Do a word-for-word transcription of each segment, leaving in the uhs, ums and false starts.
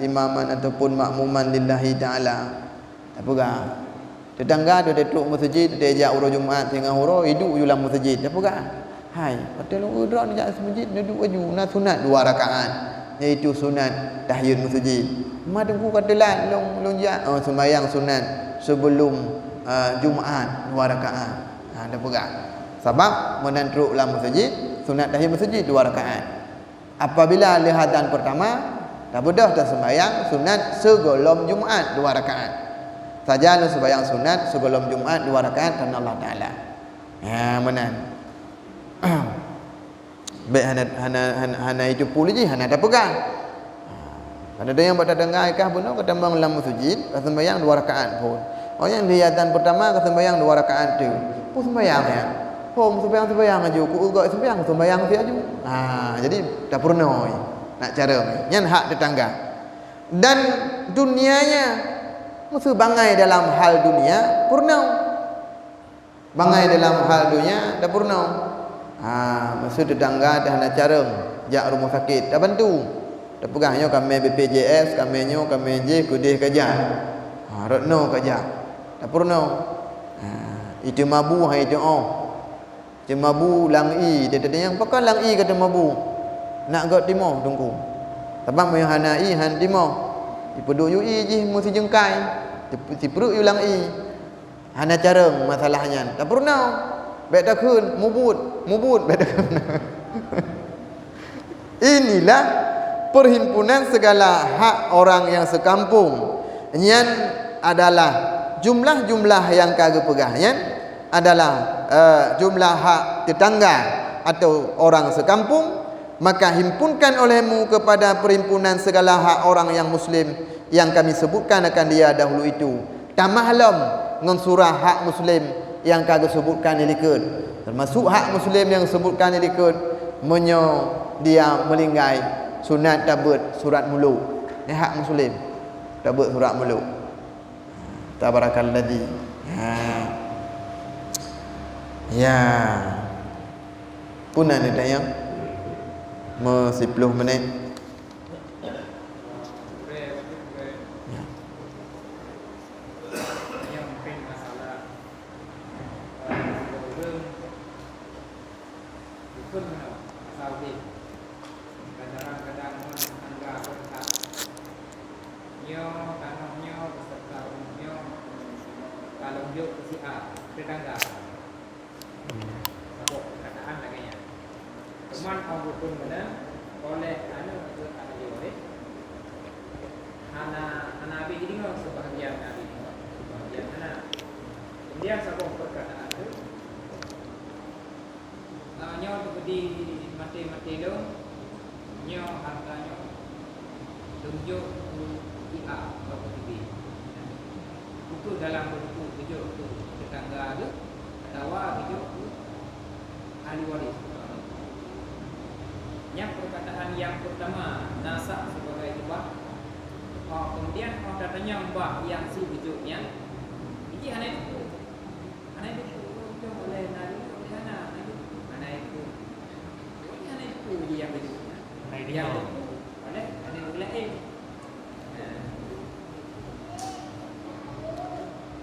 imaman ataupun makmuman lillahi ta'ala. Tapeugah. Teutangga tu trok meuseujid, teuka jak uroe Jumat singoh uroe, iduek ju lam meuseujid. Tapeugah. Hai, watèe lôn eu droeneuh jak meuseujid, neuduek laju, na sunat dua rakaat, yaitu sunat tahiyatul meuseujid. Ma teungku ka teulat lôn, lôn jak, oh, seumayang sunat sebelum, eh, Jumat dua rakaat. Ha, tapeugah. Sabab meunan trok lam meuseujid, sunat tahiyatul meuseujid dua rakaat. Apabila lheueh azan peurtama, tabeudôh taseumbahyang sunat sigohlom Jumat dua rakaat. Sajan lôn seumbahyang sunat sigohlom Jumat dua rakaat kareuna Allah Taala. Ha, meunan. Bèk hana, hana, hana, hana iteupeue lé jih, hana tapeugah. Kadang-kadang nyang bak tatangga i kah bunoe ka tamong lam meuseujid, ka seumbahyang dua rakaat phon. Oh, nyang di azan peurtama ka seumbahyang dua rakaat tu. Peue seumbahyang nyan? Hom seumbahyang-seumbahyang laju, ku eu gok seumbahyang, seumbahyang si laju. Ha, jadi tapeurunoe, nak carông. Nyan hak teutangga. Dan dunianya, meuseu bangai dalam hal dunia, peurunoe. Bangai dalam hal donya tapeurunoe. Ha, meuseu teutangga teuh hana carông, jak rumoh sakét, tabantu. Tapeugah nyoe kamé B P J S, kamé nyoe, kamé jéh, keudeh ka jak. Ha, rot noe ka jak. Tapeurunoe. Ha, iteumabu hai iteu'oh. Teumabu lam ié, teudeungoe pakon lam ié ka teumabu. Nak gok timoh teungku. Sabab meunyoe hana ié han timoh. Ipeuduek yue ié jih meusijeungkai. Teup-, sipreuk yue lam ié. Hana carông masalah nyan. Tapeurunoe. Bèk takheun, mubuet, mubuet, bèk takheun. Inilah perhimpunan segala hak orang yang sekampung. Nyan adalah jumlah-jumlah nyang ka geupeugah nyan adalah, eh, jumlah hak tetangga atau orang sekampung. Maka himpunkan olehmu kepada perhimpunan segala hak orang yang muslim yang kami sebutkan akan dia dahulu itu, tamah lom ngon surah hak muslim nyang ka geuseubutkan di likot, teumasok hak muslim nyang geuseubutkan di likot, meunyoe dia meuninggai, sunat tabeuet surat muluk. Nyan hak muslim, tabeuet surat muluk. Tabarakalladzi. Ha. Ya. Peue na neutanyong? Meusiplôh menit. Ya. Nyoe tanoh nyoe beuseureuta rumoh nyoe ka lôn jok keu si A, tetangga. Saboh peukataan lagèe nyan. Teuma 'oh geukheun meunan, oleh aneuk keuh ahli waréh, hana, hana habéh jideungoe, seubahgian na habéh jideungoe, seubahgian hana. Keumudian saboh peukataan teuk, "Ah, nyoe teupeudi maté-maté lôn, nyoe hareuta nyoe lôn jok keu si A, bak si B." Bukon dalam beuntuk geujok keu tetangga geuh, atawa geujok keu ahli waréh. Nyan peukataan nyang peurtama na sah sibagai jeubah. Oh, keumudian 'oh tatanyong bak nyang si geujok nyan, jih hana jiteupeue. Hana jiteupeue, jiteupeue oleh na jiteupeue, hana, hana jiteupeue. Hana jiteupeue. Jadi hana jiteupeue jih nyang geujok nyan. Hana jiteupeue. Nyang jiteupeue oleh aneuk ureueng laén.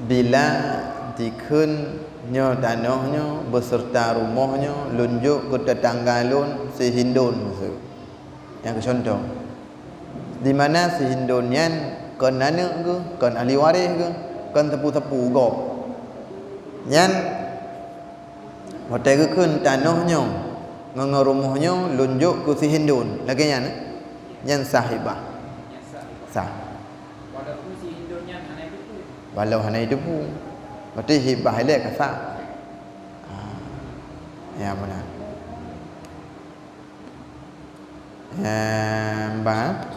Bila dikheun nyoe tanoh nyoe beuseureuta rumoh nyoe lôn jok keu tetangga lôn si Hindon, miseue. Nyang keu contoh, di mana si Hindon nyan kon aneuk geuh, kon ahli waréh geuh, kon teupeu-teupeu gob. Nyan watèe geukheun tanoh nyoe ngon, ngon rumoh nyoe lôn jok keu si Hindon, lagèe nyan, eh? Nyan sah hibah. Sah. Walaupun si Hindon nyan hana jiteupeue. Walau hana jiteupeue. Berarti hibah ilèe ka sah. Ah. Ya, beuna. Em, ba.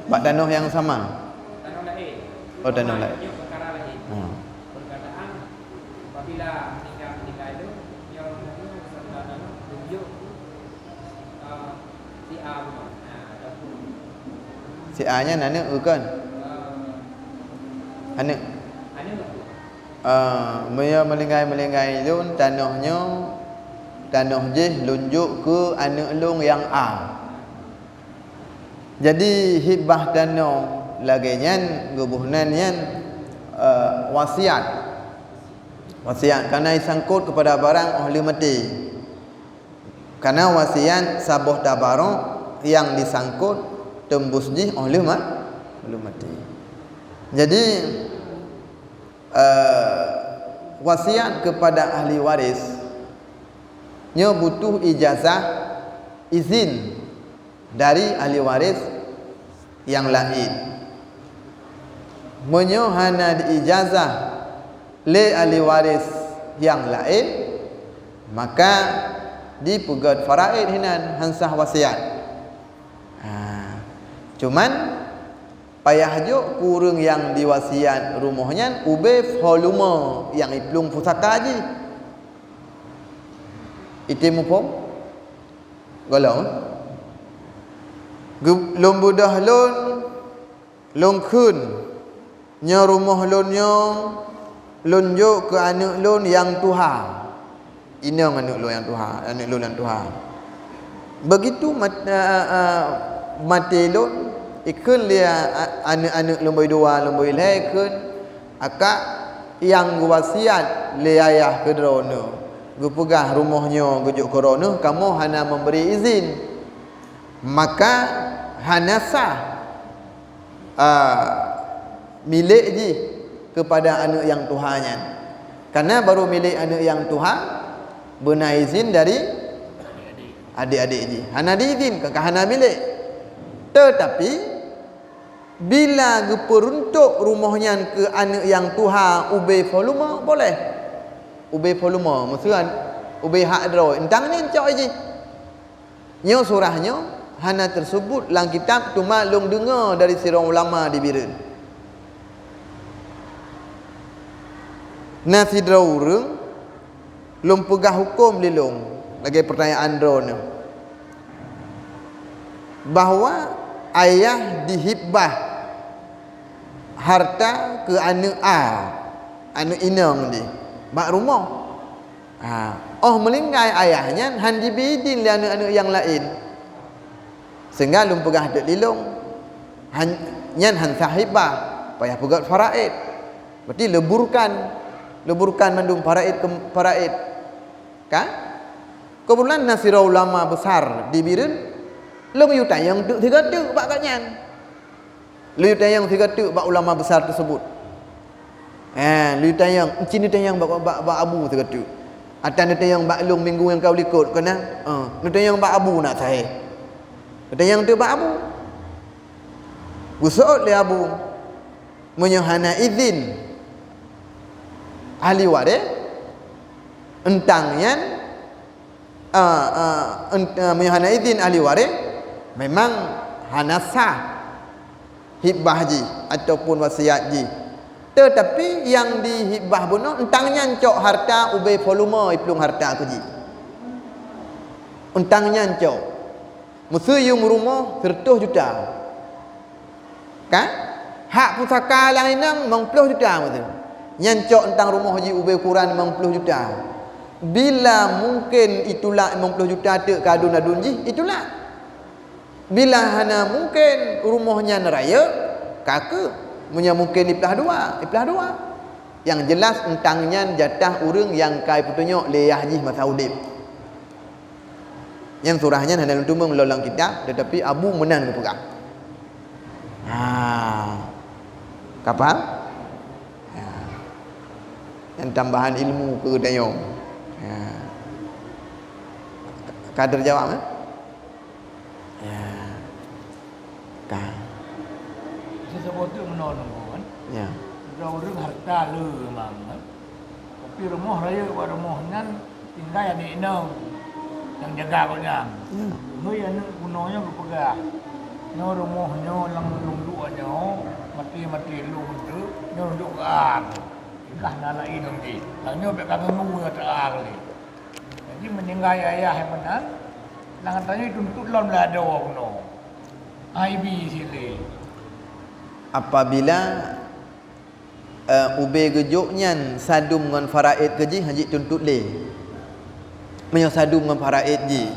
Bak tanoh nyang sama. Oh, tanoh laén. Hmm. Si A nyan aneuk bukon? Aneuk. Ah, meunyoe meulinggai-meulinggai lôn, tanoh nyoe, tanoh jih lôn jok keu aneuëk lôn nyang A. Jadi, hibah tanoh lagée nyan geuboh nan nyan, eh, wasiat. Wasiat, karena disangkot kepada barang óh lheueh maté. Karena wasiat saboh tabarok nyang disangkot teumbus jih óh lheueh ma-, óh lheueh maté. Jadi, eh, wasiat kepada ahli waris nyoe butuh ijazah, izin dari ahli waris nyang laén. Meunyoe hana diijazah lé ahli waris nyang laén, maka dipeugét faraid hinan, han sah wasiat. Ha, cuman payah jok keu ureuëng nyang diwasiat rumoh nyan ubé volume nyang iplueng pusaka jih. Item muphom? Gohlom? Geu-, lôn beudôh lôn, lôn kheun, nyoe rumoh lôn nyoe lôn jok keu aneuëk lôn nyang tuha. Inong aneuëk lôn nyang tuha, aneuëk lôn nyang tuha. Begitu mat-, eh, eh, maté lôn, ikheun lé a-, aneuëk-aneuëk lôn bak dua, lôn bak lhée ikheun, akak nyang geuwasiat lé ayah keu droeneueh, geupeugah rumoh nyoe geujok keu droeneueh, kamoe hana memberi izin. Maka hana sah, ah, milék jih kepada aneuëk nyang tuha nyan. Karena baru milék aneuëk nyang tuha beuna izin dari adik-adik jih. Hana diizin, ka, ka hana milék. Tetapi, bila geupeuruntok rumoh nyan keu aneuëk nyang tuha ubé volume, boleh. Ubé volume, maksud ubé hak droe, entang nyan cok jih. Nyoe surah nyoe hana teuseubut lam kitab, teuma lôn deungoe dari sidroe ulama di Bireuen. Na sidroe ureuëng lôn peugah huköm lé lôn, lagée peurtanyaan droeneueh, bahwa ayah dihibah harta keu aneuëk A, aneuëk inong jih, bak rumoh. Ha, óh meulinggai ayah nyan han jibi idin lé aneuëk-aneuëk nyang laén. Sehingga lôn peugah teuk lé lôn, han, nyan han sah hibah, payah peugét faraid. Berarti leburkan, leburkan mandum faraid keu faraid. Ka? Keubeutulan na sidroe ulama besar di Bireuen, lôn yue tanyong teuk sigoe teuk bak gobnyan. Lôn yue tanyong sigoe teuk bak ulama besar teuseubut. Eh, lôn yue tanyong, ci neutanyong bak, bak, bak Abu sigoe teuk. Atawa neutanyong bak lôn minggu nyang ka likot, kon na? Eh, neutanyong bak Abu nak sahé. Neutanyong teuk bak Abu. Geuseuôt lé Abu, meunyoe hana idin ahli waréh, entang nyan Ah, ah, en-, ah, meunyoe hana idin ahli waréh, memang hana sah hibah jih ataupun wasiat jih. Teutapi nyang dihibah bunoe, entang nyan cok harta ubé volume iplueng harta keu jih. Entang nyan cok. Meuseu yuem rumoh seureutôh juta. Kan? Hak pusaka lam inong limong ploh juta meuteun. Nyan cok entang rumoh jih ubé ukuran limong ploh juta. Bila mungken itulak limong ploh juta teuk keu aduen-aduen jih, itulak. Bila hana mungken rumoh nyan rayeuk, ka keuh. Meunyoe mungken iplah dua, iplah dua. Nyang jeulaih entang nyan jatah ureuëng nyang ka ipeutunyok lé yah jih masa udeb. Nyang surah nyan hana lôn teumeung lom lam kitab, teutapi Abu meunan geupeugah. Ha. Ka paham? Ha. Nyan tambahan ilmu keu geutanyoe. Ha. Ka teujawab, eh? Ya. Ka. Sesaboh teuk meunoe nunggu kan. Ya. Udah ureuëng harta le memang kan. Tapi rumoh rayeuk bak rumoh nyan tinggai aneuk inong nyang jaga gobnyan. Ya. Hei aneuk bunoe nyoe geupeugah, nyoe rumoh nyoe lam lôn duek nyoe, maté-maté lôn teuk, nyoe lôn duek keu A. Ikah na laén lôn jih. Lam nyoe bèk ka ngeungue ata A lé. Jadi meuninggai ayah nyang meunan, lam tanyoe tuntut lom lé adoe bunoe. Aibi silé. Apabila Eh, ubé geujok nyan sadum ngon faraid keu jih hana jituntut lé. Meunyoe sadum ngon faraid jih,